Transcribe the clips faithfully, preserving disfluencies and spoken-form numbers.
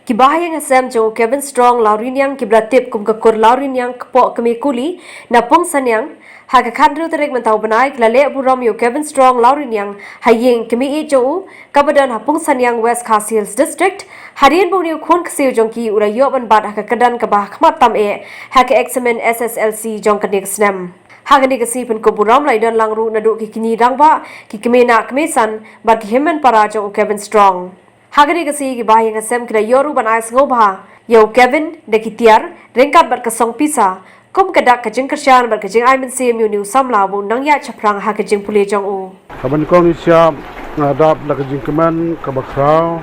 Ki bahaïing hasem jong u Kevin Strong Lawriniang kiba la tip kum ka kur Lawriniang kpoh kmie kuli na Pungsaniang, ha ka khathynriew tarik mynta u bnai ki la leh burom ïa u Kevin Strong Lawriniang ha ïing kmie jong u kaba don ha Pungsaniang, West Khasi Hills District, hadien ba une u khun ksiew jong ki u la ïoh ban bat ha ka kyrdan kaba ha khmat tam eh ha ka eksamin S S L C jong kane ka snem. Ha kane ka sngi pynkup burom la ïadon lang ruh naduh ki kñi rangbah, ki kmie nah kmie san bad ki hynmen para jong u Kevin Strong. Ha kane ka sngi ki bahaïing hasem ki la ïoh ruh ban ai sngewbha ïa u Kevin da ki tiar ryngkat bad ka song pisa kum ka dak ka jingkyrshan bad ka jingai mynsiem ïa une u samla ba un nang ïaid shaphrang ha ka jingpule jong u. Kaba nyngkong, ngi shah, nga dap da ka jingkmen kaba khraw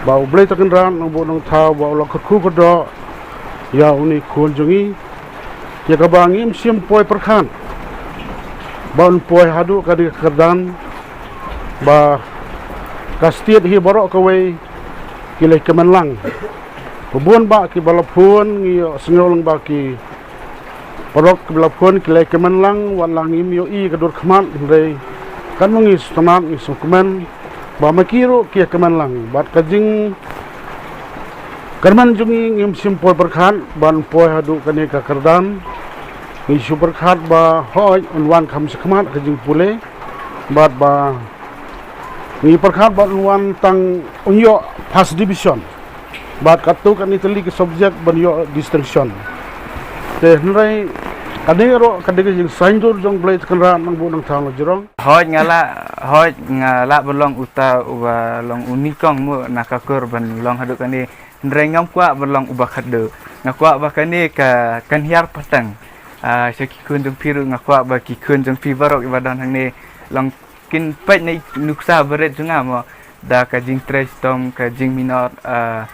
ba U Blei Trai Kynrad Nongbuh Nongthaw ba u la kyrkhu kyrdoh ïa une u khun jong ngi, ïa kaba ngim shym poi pyrkhat ba un poi haduh kane ka kyrdan, ba ka state hi baroh kawei ki la kmen lang. Ba bun bah kiba la phone, ngi ïohsngew lang ba ki paralok kiba la phone ki la kmen lang, wat la ngim ïohi ka dur khmat, hynrei katba ngi sngewtynnat ngi sngewkmen ba ma ki ruh ki ïa kmen lang. Bad ka jingkyrmen jong ngi, ngim shym poi pyrkhat ban poi haduh kane ka kyrdan. Ngi shu pyrkhat ba hooid un wan kham shakhmat ka jingpule, bad ba ngi pyrkhat ba un wan tang un ïoh first division, bad katto katne tylli ki subject ban ïoh distinction. Te hynrei kane ruh ka dei ka jingsaiñdur jong U Blei Trai Kynrad Nongbuh Nongthaw la jrong. Hooid, nga lah, hooid, nga lah ban long uta uba long u nyngkong mo na ka kur ban long haduh kane. Hynrei ngam kwah ban long uba khatduh. Nga kwah ba kane ka, kan hiar pateng, ah, sha ki khun jong phi ruh. Nga kwah ba ki khun jong phi baroh kiba don hangne long kin peit na i nuksa ba rit jong nga mo, da ka jingtrei shitom, ka jingminot, ah,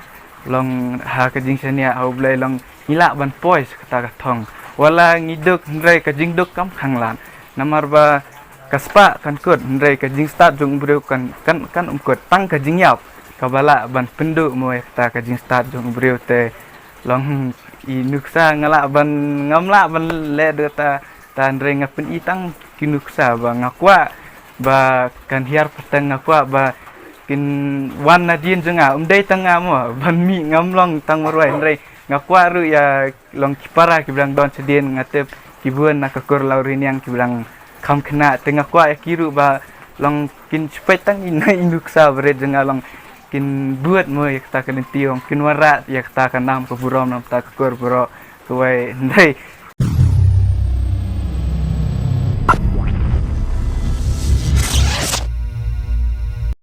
long ha ka jingshaniah ha U Blei, long ngi lah ban poi sha kata ka thong. Wat la ngi duk, hynrei ka jingduk kam khang lad. Namar ba ka spah kan kut, hynrei ka jingstad jong u briew kan, kan, kan ym kut. Tang ka jingïap kaba lah ban pynduh mo ïa kata ka jingstad jong u briew. Te long i nuksa nga lah ban, ngam lah ban leh da kata, hynrei nga pyni tang ki nuksa ba nga kwah ba kan hiar pateng, nga kwah ba kin wan nadien jong nga, ym dei tang nga mo ban mih, ngam long tang marwei, hynrei nga kwah ruh ïa long ki para kiba dang don shadien, nga tip ki bun na ka kur Lawriniang kiba dang kham khynnah, te nga kwah ïa ki ruh ba long kin shu peit tang ïa i nuksa ba rit jong nga, long kin bud mo ïa kata ka lynti, ong kin wanrah ïa kata ka nam ka burom na bynta ka kur baroh kawei. Hynrei